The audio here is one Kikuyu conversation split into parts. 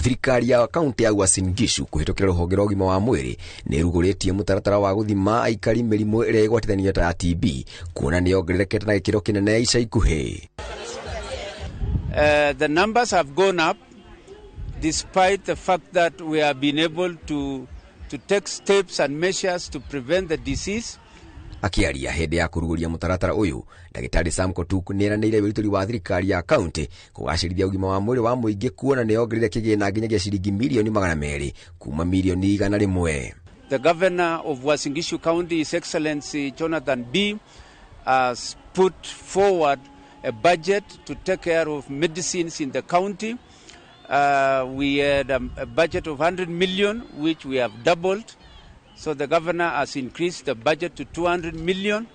Thirikari ya kaunti ya Uasin Gishu kũhĩtũkĩra rũhonge rwa ũgima wa mwĩrĩ nĩ ĩrugũrĩtie mũtaratara wa gũthima aikari mĩrimũ ĩrĩa ĩgwatithanio ta ya TB, kuona nĩ yongererekete na gĩkĩro kĩnene ica ikuhĩ. The numbers have gone up despite the fact that we have been able to take steps and measures to prevent the disease. Akiaria hĩndĩ ya kũrugũria mũtaratara ũyũ, Ndagĩtarĩ Sam Kotuk nĩeranĩire wĩrutĩri wa thirikari ya kaunti kũgacĩrithia ũgima wa mwĩrĩ wa mũingĩ, kuona nĩ yongereire kĩgĩna nginyagia ciringi 200,000,000 kuma 100,000,000. The governor of Uasin Gishu County, His Excellency Jonathan Bii, has put forward a budget to take care of medicines in the county. We had a budget of 100 million, which we have doubled. So the governor has increased the budget to 200 million,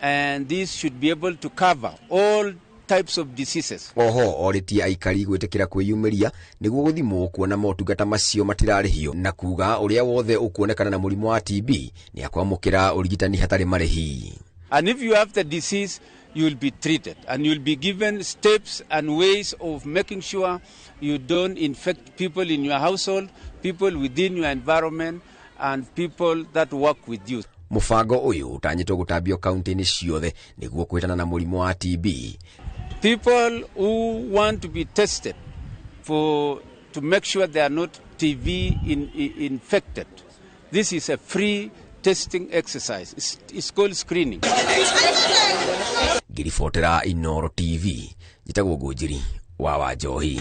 and this should be able to cover all types of diseases. Oho orĩtie aikari gwĩtĩkĩra kwĩyumĩria nĩguo gũthimwo, kuona motungata macio matirarĩhio, na kuga ũrĩa wothe ũkuonekana na mũrimũ wa TB nĩ akwamũkĩra ũrigitani hatarĩ marĩhi. And if you have the disease, you will be treated and you will be given steps and ways of making sure you don't infect people in your household, people within your environment, and people that work with you. Mũbango ũyũ ũtanyĩtwo gũtambio kaunti-inĩ ciothe nĩguo kwĩtana na mũrimũ wa TB. People who want to be tested for to make sure they are not TB infected. This is a free testing exercise. It's called screening. Ngĩribotera Inooro TV, njĩtagwo Ngũnjiri wa Wanjohi.